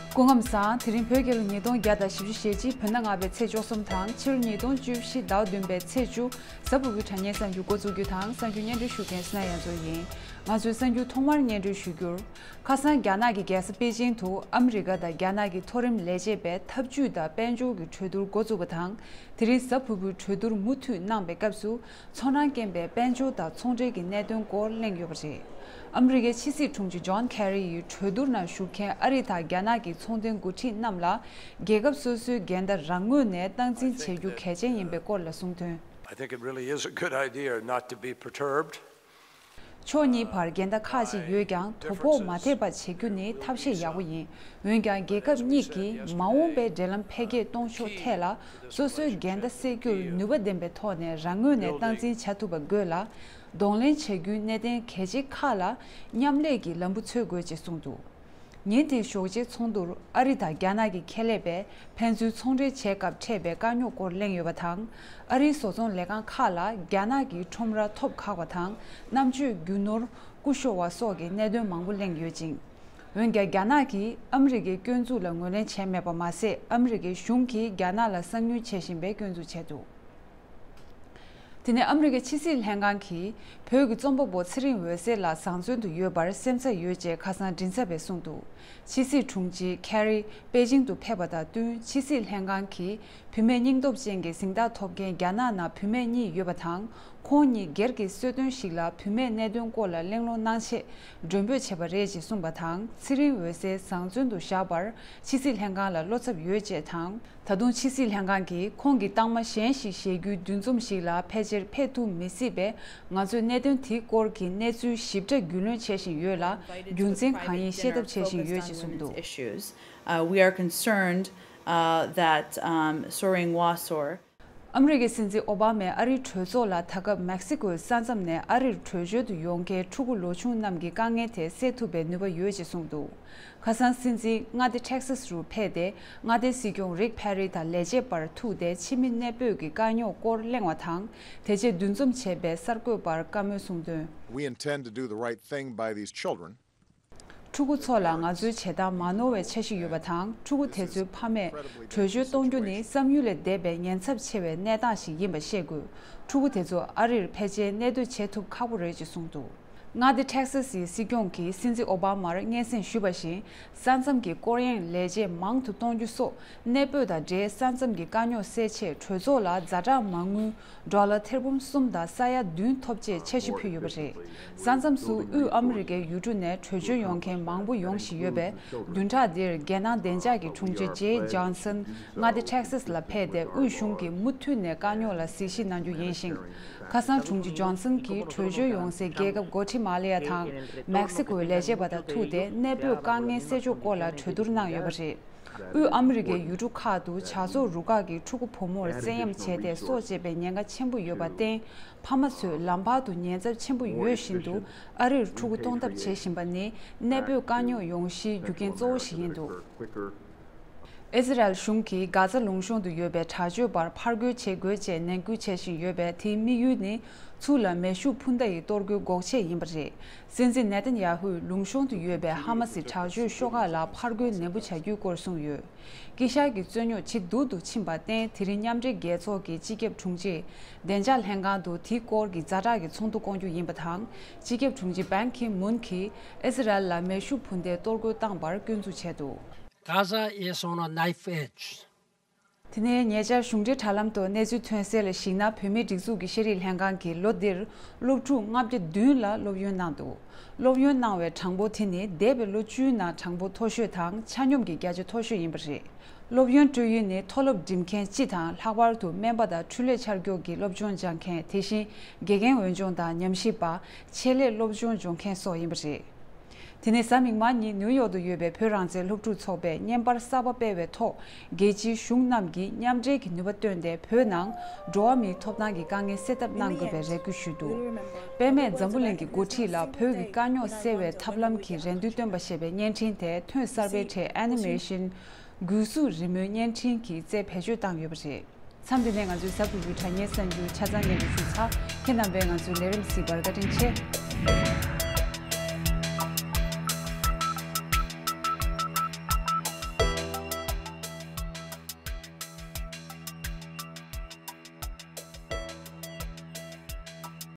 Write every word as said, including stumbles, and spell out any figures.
སྐུ་ཁམས་བཟང་། དེ་རིང་བོད་རྒྱལ་ལོ་ཉིས་སྟོང་བརྒྱ་དང་བཞི་བཅུ་ཞེ་གཅིག་བོད་ཟླ་ལྔ་པའི་ཚེས་བཅུ་གསུམ་དང་ཕྱི་ལོ་ཉིས་སྟོང་བཅུ་བཞི་ཟླ་བ་བདུན་པའི་ཚེས་བཅུ། གཟའ་ཕུར་བུའི་དྲ་བརྙན་གསར་འགྱུར་འགོ་འཛུགས་རྒྱུ་དང་། གསར་འགྱུར་སྙན་སྒྲོན་ཞུ་མཁན་སི་ན་ཡང་ཚོ་ཡིན། ང་ཚོས་གསར་འགྱུར་ཐོག་མར་སྙན་སྒྲོན་ཞུ་རྒྱུར། ཁ་སང་རྒྱ་ནག་གི་རྒྱལ་ས་པེ་ཅིང་དུ་ཨ་མི་རི་ཀ་དང་རྒྱ་ནག་གི་མཐོ་རིམ་ལས་བྱེད་པའི་འཐབ་ཇུས་དང་དཔལ་འབྱོར་གྱི་གྲོས་བསྡུར་འགོ་བཙུགས་པ་དང་། དེ་རིང་གཟའ་ཕུར་བུའི་གྲོས་བསྡུར་མུ་མཐུད་གནང་པའི་སྐབས་སུ། ཚོང་རང་རྐྱེན་པས་དཔལ་འབྱོར་དང་ཚོང་འབྲེལ་གྱི་གནད་དོན་སྐོར་གླེང་ཡོད་པ་རེད། ཨ་མི་རི་ཀའི་ཕྱི་སྲིད་དྲུང་ཆེ་ཇོན་ཁེ་རི་ཡིས་གྲོས་བསྡུར་ནང་ཞུགས་མཁན་ཨ་རི་དང་རྒྱ་ནག་གི་ཚོང་དོན་འགོ་ཁྲིད་རྣམས་ལ། རྒྱལ་ཁབ་སོ་སོའི་འགལ་ཟླ་རང་ངོས་ནས་སྟངས་འཛིན་བྱེད་རྒྱུ་གལ་ཆེན་ཡིན་པའི་སྐོར་ལ་གསུངས་དོན། I think it really is a good idea not to be perturbed. ཕྱོགས་གཉིས་བར་འགལ་ཟླ་ཁག་ཅིག་ཡོད་ཀྱང་། དོ་ཕོག་མ་ཐེབས་པ་བྱེད་རྒྱུ་ནི་ཐབས་ཤེས་ཡག་པོ་ཡིན། འོན་ཀྱང་། རྒྱལ་ཁབ་གཉིས་ཀྱིས་མ་འོངས་པའི་འབྲེལ་ལམ་འཕེལ་རྒྱས་གཏོང་ཕྱོགས་ཐད་ལ་སོ་སོའི་འགལ་ཟླ་སེལ་རྒྱུར་ནུས་པ་ལྡན་པའི་ཐོག་ནས་རང་ངོས་ནས་སྟངས་འཛིན་བྱ་ཐུབ་པ་དགོས་ལ། གདོང་ལེན་བྱ་རྒྱུའི་གནད་དོན་གལ་ཆེ་ཁག་ལ་མཉམ་ལས་ཀྱི་ལམ་བུ་འཚོལ་དགོས་ཅེས་གསུངས་འདུག་ཉིན་དེའི་ཞོགས་ཇའི་ཚོགས་འདུར་ཨ་རི་དང་རྒྱ་ནག་གི་ཁེ་ལས་པས་ཕན་ཚུན་ཚོང་འབྲེལ་བྱེད་སྐབས་འཕྲད་པའི་དཀའ་རྙོག་སྐོར་གླེང་ཡོད་པ་དང་། ཨ་རིའི་བཟོ་ཚོང་ལས་ཁང་ཁག་ལ་རྒྱ་ནག་གི་ཁྲོམ་ར་ཐོབ་ཁག་པ་དང་། རྣམ་དཔྱོད་རྒྱུ་ནོར་སྐུ་ཤོར་བ་སོགས་ཀྱི་གནད་དོན་མང་པོ་གླེང་ཡོད་ཅིང་། འོན་ཀྱང་། རྒྱ་ནག་གིས་ཨ་མི་རི་ཀའི་སྐྱོན་འཛུགས་ལ་ངོས་ལེན་བྱས་མེད་པ་མ་ཟད། ཨ་མི་རི་ཀའི་གཞུང་གིས་རྒྱ་ནག་ལ་གསང་ཉུལ་བྱེད་བཞིན་པའི་སྐྱོན་འཛུགས་བྱས་འདུག་དེ་ནས་ཨ་མི་རི་ཀའི་ཕྱི་སྲིད་ལྷན་ཁང་གིས་བོད་ཀྱི་རྩོམ་པ་པོ་ཚེ་རིང་འོད་ཟེར་ལགས་བཟང་བཙོན་དུ་ཡོད་པར་སེམས་འཚབ་ཡོད་ཅེས་ཁ་སང་མགྲིན་ཚབ་པས་གསུངས་འདུག་ཕྱི་སྲིད་དྲུང་ཆེ་ཁེ་རི་པེ་ཅིང་དུ་ཕེབས་པ་དང་བསྟུན། ཕྱི་སྲིད་ལྷན་ཁང་གིས་བུད་མེད་སྙིང་སྟོབས་ཅན་གྱི་གཟེངས་རྟགས་ཐོབ་མཁན་རྒྱ་ནག་ནང་བུད་མེད་གཉིས་ཡོད་པ་དང་། ཁོང་གཉིས་སྒེར་གྱི་གསོལ་སྟོན་ཞིག་ལ་བུད་མེད་གནད་དོན་སྐོར་ལ་གླེང་སློང་གནང་ཆེད་མགྲོན་འབོད་བྱས་པ་རེད་ཅེས་གསུངས་པ་དང་། ཚེ་རིང་འོད་ཟེར་བཟང་བཙོན་དུ་བཞག་པར་ཕྱི་སྲིད་ལྷན་ཁང་ལ་བློ་འཚབ་ཡོད་ཅེས་དང་། ད་དུང་ཕྱི་སྲིད་ལྷན་ཁང་གིས་ཁོང་གི་རྟགས་མ་གཞན་ཞིག་བཞེས་རྒྱུའི་འདུ་འཛོམས་ཤིག་ལ་ཕལ་ཆེར་ཕེབས་ཐུབ་མི་སྲིད་པས། ང་ཚོས་གནད་དོན་དེའི་སྐོར་གྱི་གནས་ཚུལ་ཞིབ་ཕྲ་རྒྱུས་ལོན་བྱེད་བཞིན་ཡོད་ལ། རྒྱུ་མཚན་གང་ཡིན་ཤེས་ཐབས་བྱེད་བཞིན་ཡོད་ཅེས་གསུངས་འདུག Issues. Uh, we are concerned uh, that um, Soe-Rhein-Hwa Soe ཨ་མི་རི་ཀའི་སྲིད་འཛིན་ཨོ་བྷ་མས་ཨ་རིའི་གྲོས་ཚོགས་ལ་ད་སྐབས་མེག་སི་ཀོའི་ས་མཚམས་ནས་ཨ་རིར་བྲོས་བྱོལ་དུ་ཡོང་མཁན་ཕྲུ་གུ་ལོ་ཆུང་རྣམས་ཀྱི་དཀའ་ངལ་དེ་སེལ་ཐུབ་པའི་ནུས་པ་ཡོད་ཅེས་གསུངས་འདུག་ཁ་སང་སྲིད་འཛིན་མངའ་སྡེ་ཊེག་སཱས་རུ་ཕེབས་ཏེ། མངའ་སྡེའི་སྲིད་སྐྱོང་རིག་ཕེ་རི་དང་ལས་བྱེད་པར་ཐུག་སྟེ། ཕྱི་མི་གནས་སྤོས་ཀྱི་དཀའ་རྙོག་སྐོར་གླེང་བ་དང་། དེ་རྗེས་འདུ་འཛོམས་བྱས་པའི་གསར་འགོད་པར་བཀའ་མོལ་གསུངས་དོན། We intend to do the right thing by these children. ཕྲུ་གུ་ཚོ་ལ་ང་ཚོའི་བྱེད་སྟངས་མ་ནོར་བའི་འཆར་གཞི་ཡོད་པ་དང་། ཕྲུ་གུ་དེ་ཚོའི་ཕ་མས་བྲོས་བྱོལ་གཏོང་རྒྱུ་ནི་བསམ་ཡུལ་ལས་འདས་པའི་ཉེན་ཚབས་ཆེ་བའི་གནས་སྟངས་ཤིག་ཡིན་པ་ཤེས་དགོས། ཕྲུ་གུ་དེ་ཚོ་ཨ་རིར་ཕལ་ཆེར་གནས་སྡོད་བྱེད་ཐུབ་ཁག་པོ་རེད་ཅེས་གསུངས་འདུག་མངའ་སྡེ་ཊེག་སཱས་སི་སྲིད་སྐྱོང་གིས་སྲིད་འཛིན་ཨོ་བྷ་མར་སྙན་སེང་ཞུས་པ་བཞིན། ས་མཚམས་ཀྱི་སྐོར་གཡེང་ལས་བྱེད་མང་དུ་གཏོང་རྒྱུ་སོགས་གནས་སྤོས་དང་འབྲེལ་ས་མཚམས་ཀྱི་དཀའ་རྙོག་སེལ་ཆེད་གྲོས་ཚོགས་ལ་ཛ་དྲག་མ་དངུལ་ཌོ་ལར་ཐེར་འབུམ་གསུམ་དང་ས་ཡ་བདུན་ཐོབ་ཆེད་འཆར་གཞི་ཕུལ་ཡོད་པ་རེད། ས་མཚམས་སུ་དབུས་ཨ་མི་རི་ཀའི་ཡུལ་གྲུ་ནས་བྲོས་བྱོལ་ཡོང་མཁན་མང་པོ་ཡོང་བཞིན་ཡོད་པས། བདུན་ཕྲག་འདིར་རྒྱལ་ནང་བདེ་འཇགས་ཀྱི་དྲུང་ཆེ་ཇེ་ཇོན་སན་མངའ་སྡེ་ཊེག་སཱས་ལ་ཕེབས་ཏེ། དབུས་གཞུང་གིས་མུ་མཐུད་ནས་དཀའ་རྙོག་ལ་གཟིགས་ཞིབ་གནང་རྒྱུ་ཡིན་ཞིང་། ཁ་སང་དྲུང་ཆེ་ཇོན་སན་གྱིས་བྲོས་བྱོལ་ཡོང་སའི་རྒྱལ་ཁབ་གོ་ཊི་མ་ལ་ཡ་དང་མེག་སི་ཀོའི་ལས་བྱེད་པ་དང་ཐུག་སྟེ། གནས་སྤོས་དཀའ་ངལ་སེལ་ཕྱོགས་སྐོར་ལ་གྲོས་བསྡུར་གནང་ཡོད་པ་རེད། དབུས་ཨ་མི་རི་ཀའི་ཡུལ་གྲུ་ཁག་ཏུ་ཇ་ཚོགས་རུ་ཁག་གིས་ཕྲུ་གུ་བུ་མོར་བཙན་གཡེམ་བྱས་ཏེ་སྲོག་བཅད་པའི་ཉེན་ཁ་ཆེན་པོ་ཡོད་པར་བརྟེན། ཕ་མ་ཚོས་ལམ་བར་དུ་ཉེན་ཚབས་ཆེན་པོ་ཡོད་བཞིན་དུ་ཨ་རིར་ཕྲུ་གུ་གཏོང་ཐབས་བྱེད་བཞིན་པ་ནི་གནས་སྤོས་དཀའ་རྙོག་ཡོང་གཞིའི་རྒྱུ་རྐྱེན་གཙོ་བོ་ཞིག་ཡིན་འདུག་ཨི་ཟི་རལ་གཞུང་གིས་གྷ་ཛ་ལུང་གཤོང་དུ་ཡོད་པའི་དྲག་སྤྱོད་པར་ཕར་རྒོལ་བྱེད་དགོས་ཅེས་ནན་སྐུལ་བྱེད་བཞིན་ཡོད་པས། དེའི་དམིགས་ཡུལ་ནི་ཚུར་ལ་མེ་ཤུགས་འཕུར་མདའ་ཡི་གཏོར་རྒོལ་འགོག་ཆེད་ཡིན་པ་རེད། སྲིད་འཛིན་ནེ་ཐན་ཡ་ཧུས་ལུང་གཤོང་དུ་ཡོད་པའི་ཧ་མ་སི་དྲག་སྤྱོད་ཤོག་ཁག་ལ་ཕར་རྒོལ་ནན་པོ་བྱ་རྒྱུའི་སྐོར་གསུངས་ཡོད། དཀྱིལ་ཤར་གྱི་རྩོད་རྙོག་ཇེ་སྡུག་ཏུ་ཕྱིན་པར་བརྟེན། དེ་རིང་མཉམ་འབྲེལ་རྒྱལ་ཚོགས་ཀྱི་སྤྱི་ཁྱབ་དྲུང་ཆེས་བདེ་འཇགས་ལྷན་ཁང་དུ་དེའི་སྐོར་གྱི་ཛ་དྲག་གི་ཚོགས་འདུ་བསྐོང་རྒྱུ་ཡིན་པ་དང་། སྤྱི་ཁྱབ་དྲུང་ཆེ་བན་ཁི་མུན་གྱིས་ཨི་ཟི་རལ་ལ་མེ་ཤུགས་འཕུར་མདའི་གཏོར་རྒོལ་བཏང་བར་སྐྱོན་འཛུགས་བྱས་འདུག Gaza is on a knife edge. དེ་ནས་ཉེ་ཆར་གཞུང་འབྲེལ་དྲ་ལམ་དུ་གནས་ཚུལ་ཐོན་གསལ་ལ་གཞིགས་ན། བོད་མིའི་སྒྲིག་འཛུགས་ཀྱི་ཤེས་རིག་ལྷན་ཁང་གིས་ལོ་འདིར་སློབ་ཕྲུག་ལྔ་བརྒྱ་བདུན་ལ་སློབ་ཡོན་གནང་འདུག་སློབ་ཡོན་གནང་བའི་གྲངས་འབོར་དེ་ནི་འདས་པའི་ལོ་བཅུའི་ནང་གྲངས་འབོར་མཐོ་ཤོས་དང་། ཆ་སྙོམས་ཀྱི་བརྒྱ་ཆ་མཐོ་ཤོས་ཡིན་པ་རེད། སློབ་ཡོན་སྤྲོད་ཡུལ་ནི་མཐོ་སློབ་འགྲིམ་མཁན་སྤྱི་དང་། ལྷག་པར་དུ་སྨན་པ་དང་འཕྲུལ་ལས་ཆ་འཇོག་གི་སློབ་སྦྱོང་སྦྱང་མཁན། དེ་བཞིན་དགེ་རྒན་འོས་སྦྱོང་དང་ཉམས་ཞིབ་པ། ཆེད་ལས་སློབ་སྦྱོང་སྦྱོང་མཁན་སོགས་ཡིན་པ་རེད། དེ་ནས་གཟའ་མིག་དམར་ཉིན་ནིའུ་ཡོག་ཏུ་ཡོད་པའི་བོད་རང་བཙན་སློབ་ཕྲུག་ཚོགས་པས་བརྙན་པར་གསར་པ་སྤེལ་བའི་ཐོག་རྒྱལ་སྤྱིའི་གཞུང་རྣམས་ཀྱིས་མཉམ་འབྲེལ་གྱི་ནུས་པ་བཏོན་ཏེ། བོད་ནང་འགྲོ་བ་མིའི་ཐོབ་ཐང་གི་དཀའ་ངལ་སེལ་ཐབས་གནང་དགོས་པའི་རེ་སྐུལ་ཞུས་འདུག་དཔེར་ན། འཛམ་བུ་གླིང་གི་འགོ་ཁྲིད་ལ་བོད་ཀྱི་དཀའ་རྙོག་སེལ་བའི་ཐབས་ལམ་གྱི་རེ་འདུན་བཏོན་པ་ཞེས་པའི་བརྙན་འཕྲིན་དེ་ཐོན་གསར་པའི་གྲས་ཨེ་ནི་མེ་ཤིན། འགུལ་གཟུགས་རི་མོའི་བརྙན་འཕྲིན་གྱིས་རྩལ་བེད་སྤྱོད་བཏང་ཡོད་པ་རེད། མཚམས་འདི་ནས་ང་ཚོའི་གཟའ་ཕུར་བུའི་དྲ་བརྙན་གསར་འགྱུར་ཆ་ཚང་སྙན་སྒྲོན་ཞུས་ཚར། ཁྱེད་རྣམ་པས་ང་ཚོའི་ལས་རིམ་གཟིགས་པར་བཀའ་དྲིན་ཆེ།